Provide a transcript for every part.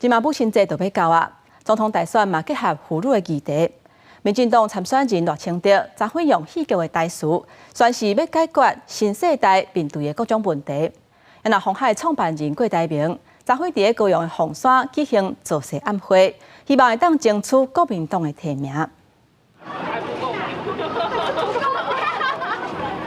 這馬母親節就欲到啊，總統大選嘛結合婦女的議題。民進黨參選人賴清德昨昏用戲劇的台詞，宣示欲解決新世代面對的各種問題。啊，鴻海創辦人郭台銘昨昏佇咧高雄的鳳山舉行造勢晚會，希望會當爭取國民黨的提名。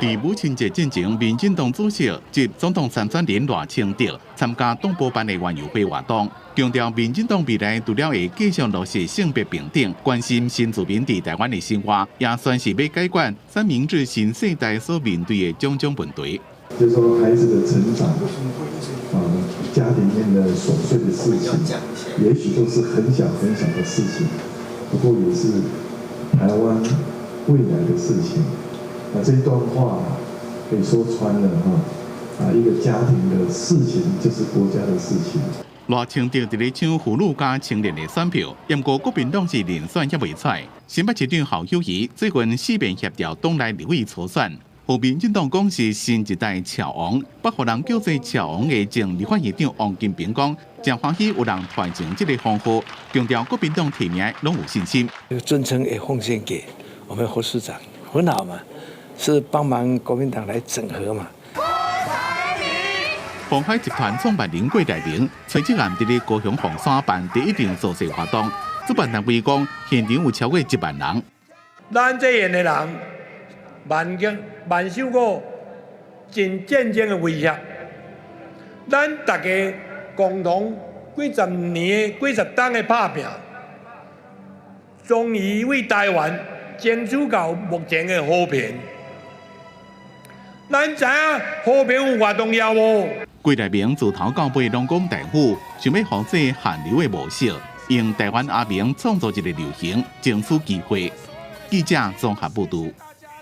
佇母親節進前，民進黨主席及總統參選人賴清德參加黨部辦的園遊會活動，強調民進黨未來除了會繼續落實性別平等，關心新住民佇台灣的生活，也宣示欲解決三明治新世代所面對的種種問題。就是說孩子的成長，啊，家裡面的瑣碎的事情，也許都是很小很小的事情，不過也是台灣未來的事情。那這一段話可以說穿了哈，啊，一個家庭的事情就是國家的事情。賴清德佇咧搶婦女佮青年的選票，毋過國民黨是連選猶袂出來。新北市長侯友宜最近四面協調黨內立委初選，予民進黨講是新一代俏王，北予人叫做俏王的前立法院長王金平講，誠歡喜有人傳承這個封號，強調國民黨提名攏有信心。尊稱也奉獻給我們侯市長，很好嘛。是幫忙國民黨來整合嘛？鴻海集團創辦人郭台銘，隨即暗佇咧高雄鳳山辦第一場造勢活動，主辦單位講現場有超過1萬人。咱這樣的人，萬經萬受過真戰爭的威脅，咱大家共同幾十年、幾十冬的拍拚，終於為台灣爭取到目前的和平。咱知影和平有偌重要無？郭台銘自頭到尾攏講台語，想欲複製韓流的模式，用台灣阿明創造一个流行，爭取機會。記者綜合報導。